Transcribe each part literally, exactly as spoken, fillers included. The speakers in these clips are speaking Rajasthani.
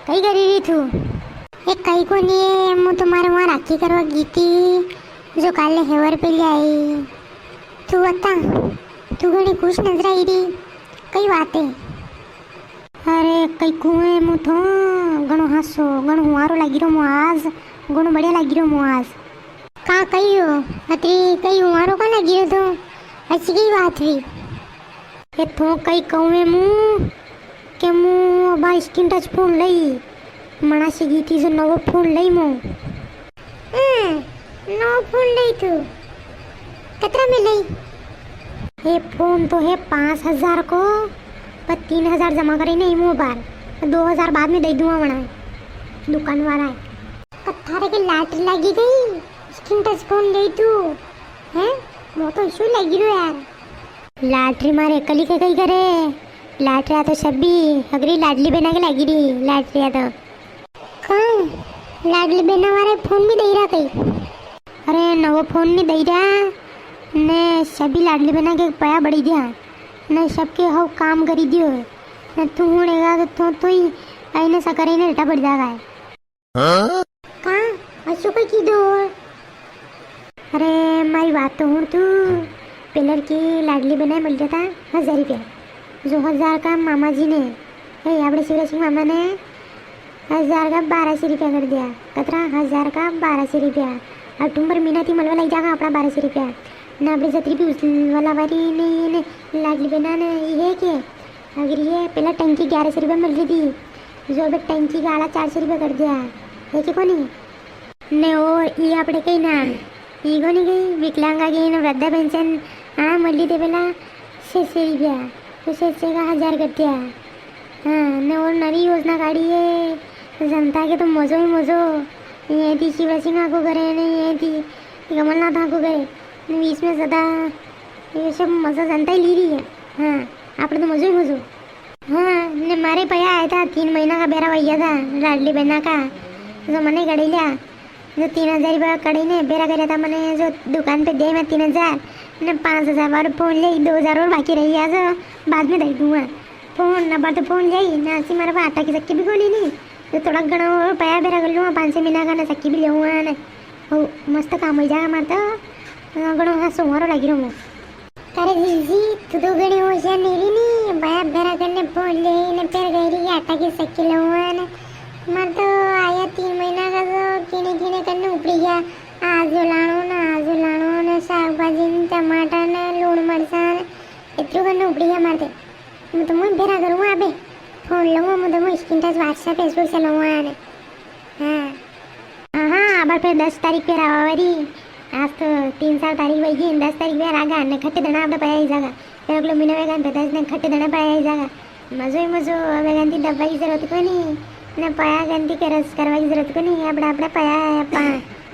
कई करी री तू? ए, कई कोनी है, मु तो मारे वहाँ राखी करवा गई थी, जो काले हेवर पे ले आई। तू बता, तू घणी खुश नजर आई री, कई बात है? अरे, कई कुएं मु तो घणो हासो, घणो हुआरो लागी रो मु आज, घणो बढ़िया लागी रो मु आज। का कई हो, अतरी कई हुआरो का लागी रो तो, ऐसी कई बात हुई? ए, तो कई कहूँ है मु, के मु अबा screen touch phone लई, मना से गई थी जो नवो phone लई मु। हम्म, नवो phone लई तू? कतरा में लई? ये phone तो है पाँच हजार को, पर तीन हजार जमा करे नहीं मु बार, दो हजार बाद में दे दूंगा वणा दुकान वाला है। पर थारे के lottery लागी गई, screen touch phone लई तू, हैं? मो तो इशू लागी रो यार। Lottery मारे कली के कई करे, lottery आ तो सभी हगरी लाडली बहना के लागी री, lottery आ तो। कई लाडली बहना वाले phone भी दई रहा कई? अरे, नवो phone नहीं दई रहा, ने सभी लाडली बहना के पया बढ़ी दिया, ने सबके हव काम करी दियो, ने तू हुणेगा तो तू, तू ही आईने सकर ही ने हेटा पड़ जागा है। हाँ? का? असो कई कीधो? अरे, मारी बात तो हुण तू। पेलर की लाडली बहना मिल रहा था हजार रुपया, जो हजार का मामा जी ने, ए, आपणे शिवराज सिंह मामा ने हजार का बारह सौ रुपया कर दिया। कतरा? हजार का बारह सौ रुपया। अक्टूबर महीना थी मलवा लग जागा अपना बारह सौ रुपया। ने आपणे जतरी भी उस वाला वारी ने, ने लाडली बहना ने ये है के अगर ये पेला टंकी ग्यारह सौ रुपया मिल री थी, जो अबे टंकी का आला चार सौ रुपया कर दिया, है कि कोनी? ने और ये आपणे कई ना, ये कोनी कई विकलांगा की ने वृद्धा पेंशन, हाँ, मिल री थी पेला छह सौ रुपया, तो छह सौ का हजार कर दिया। हाँ, ने और नवी योजना काढ़ी है, जनता के तो मजो ही मजो। ये थी शिवराज सिंह आगो करे ने, ये थी कमलनाथ आगो करे, ने बीच में सदा ये सब मजो जनता ही ली री है। हाँ, आपणे तो मजो ही मजो। हाँ, ने मारे पया आया था, तीन महीना का बेरा वैया था, लाडली बहना का, जो मने कढ़ी लिया, जो तीन हजार रुपया कढ़ी ने बेरा करे था मने, जो दुकान पे दे मैं तीन हजार, ने पाँच हजार वारो phone ले, दो हजार और बाकी रही गया, जो बाद में दे दूंगा। Phone, ना बार तो phone ले, ना सी मारे पास आटा की चक्की भी कोनी नी, तो थोड़ा घणो और पया बेरा कर लूंगा, पाँच छह महीना का ना चक्की भी लेऊंगा ने। ओ, मस्त काम हो जाएगा मारे तो, घणो हासो हुआरो लागी रो मु। अरे जीजी, तू तो घणी होशियार नहीं री नी, बया बेरा करने phone ले ने फिर गई री आटा की चक्की लवाने। मारे तो आया तीन महीना का तो किने किने करने उपड़ी गया। आज यो लाणो ने, आज यो लाणो ने, साग भाजी ने, टमाटर ने, लूण मरचा ने, इतरू करने उपड़ी गया मारे ते। मु तो मु बेरा करूँ अबे, phone लूँ मु तो मु screen touch WhatsApp Facebook चलाऊँ ने। हाँ। हाँ, हाँ, अब फिर दस तारीख पे रावा वारी। आज तो तीन चार तारीख वई गी, दस तारीख पे रागा, ने खट्टे दना आपणे पया ही जागा। फिर अगलो महीना वेगा, फिर दस ने खट्टे दना पया ही जागा। मजो ही मजो, अबे गंती डब्बा की जरूरत कोनी, ने पया गंती के रस करवा की जरूरत कोनी, आपणे, आपणे पया है, आपा,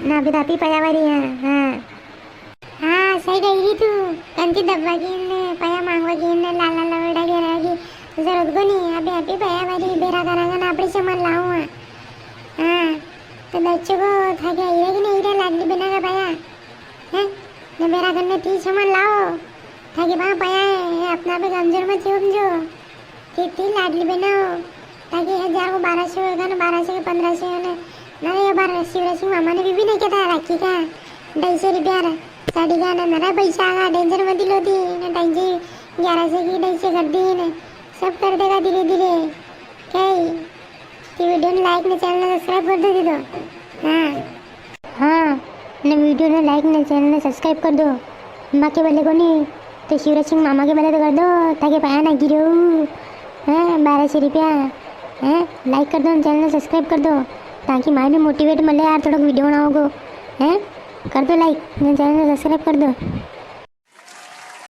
ना अभी तापी पया वारी है, हाँ। हाँ, सही कही री तू। कंती दबवा की ने, पया मांगवा की ने, लाला लवड़ा के रह की जरूरत कोनी। अबे अभी पया वारी बेरा करांगा ना, आपणे सामान लाऊंगा। हाँ, तो दर्शकों, थाके आई रे कि नहीं रे लाडली बहना का पया? हैं? ने बेरा करने ती सामान लाओ। थाके पास पया है, ये अपना पे कमजोर मत समझो। कितनी लाडली बहना हो, ताकि हजार को बारह सौ होगा ना, बारह सौ के पन्द्रह सौ होने। ना, ये बार शिवराज सिंह मामा ने भी, भी नहीं कहता राखी का, ढाई सौ रुपया रे, साड़ी का ना, नरा पैसा आगा, danger मत दिलो दी, ना ढाई सौ, ग्यारह सौ की ढाई सौ कर दी ने, सब कर देगा धीरे धीरे। क्या है? तो video ने like ने channel ने subscribe कर दो दीदो। हाँ। हाँ, ने video ने like ने channel ने subscribe कर दो। माँ के बल्ले कोनी, तो शिवराज सिंह मामा के बल्ले तो कर दो, ताकि पया ना गिरो। हैं, बारह सौ रुपया। हैं, like कर दो, channel ने subscribe कर दो, ताकि माय भी motivate मिले यार, थोड़ा video बनाओ को। हैं, कर दो like, ने channel ने subscribe कर दो।